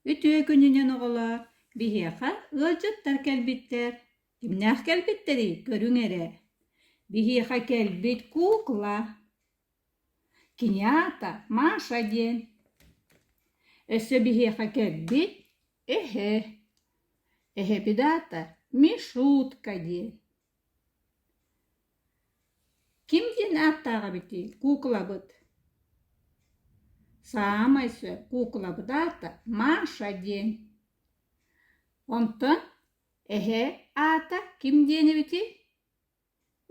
Үтүө күнүнэн оҕолоор, биһиэхэ ыалдьыттар кэлбиттэр. Кимнээх кэлбиттэрий, көрүҥ эрэ. Биһиэхэ кэлбит куукула. Кини аата Маша диэн. Өссө биһиэхэ кэлбит эһэ. Эһэбит аата Мишутка диэн. Ким диэн ааттаах эбитий куукулабыт? Саамай сөп куукулабыт аата Маша диэн. Онтон эһэ аата ким диэн эбитий?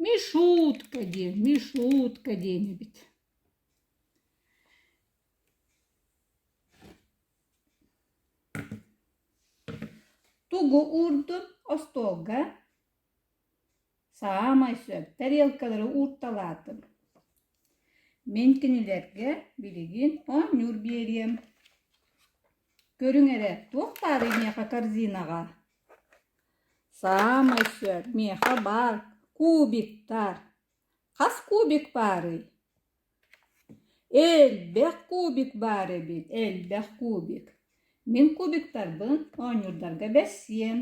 Мишутка диэн, Мишутка диэн эбит. Тугу уурдун остуолга? Саамай сөп тарелкалары уурталаатым. Мин кинилэргэ билигин оонньуур биэриэм. Көрүҥ эрэ, туох баарый миэхэ корзинаҕа? Саамай сөп, миэхэ баар кубиктар. Хас кубик баарый? Элбэх кубик баар эбит, элбэх кубик. Мин кубиктарбын оонньуурдарга бэссиэм.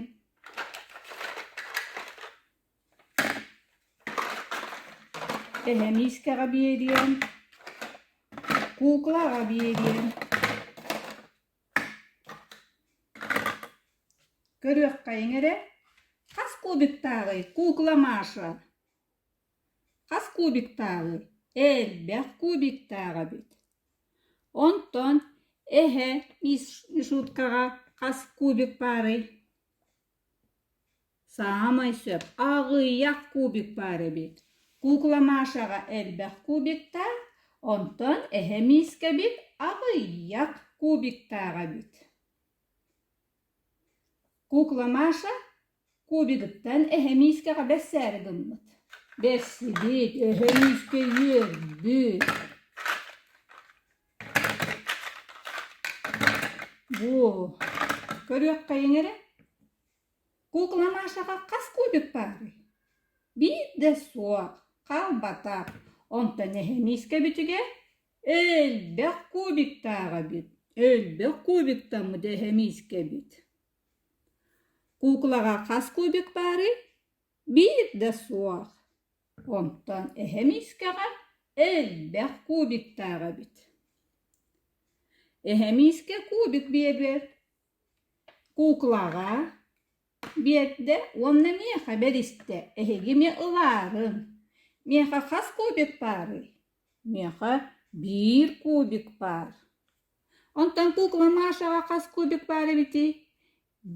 Эһэ миискэҕэ биэриэм, куукулаҕа биэриэм. Көрүөххэйиҥ эрэ, хас кубиктааҕый куукула Маша? Хас кубиктааҕый? Элбэх кубиктаах эбит. Онтон эһэ Мишуткаҕа хас кубик баарый? Саамай сөп, аҕыйах кубик баар эбит. Кукла Машаҕа элбэх кубиктаах, онтон эһэ миискэбит аҕыйах кубиктаах эбит. Кукла Маша Кубигыттан эһэ миискэҕэ бэссээри гыммыт. Бэрсибит, эһэ миискэ үөрбүт. Бу, көрүөххэйиҥ эрэ, кукла Машаҕа хас кубик баарый? Биир да суох, хаалбатах. Онтон эһэ миискэбитигэр элбэх кубиктаах эбит, элбэх кубиктаммыт эһэ миискэбит. Куукулаҕа хас кубик баарый? Биир да суох. Онтон эһэ миискэҕэ элбэх кубиктаах эбит. Эһэ миискэ кубик биэрэр. Куукулаҕа биэрдэ уонна миэхэ бэристэ, эһиги эмиэ ылаарыҥ. Миэхэ хас кубик баарый? Миэхэ биир кубик баар. Онтон кукла Машаҕа хас кубик баар эбитий?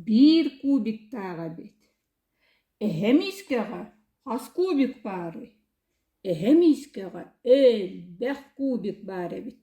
Биир кубиктаах эбит. Эһэ миискэҕэ хас кубик баарый? Эһэ миискэҕэ элбэх кубик баар эбит.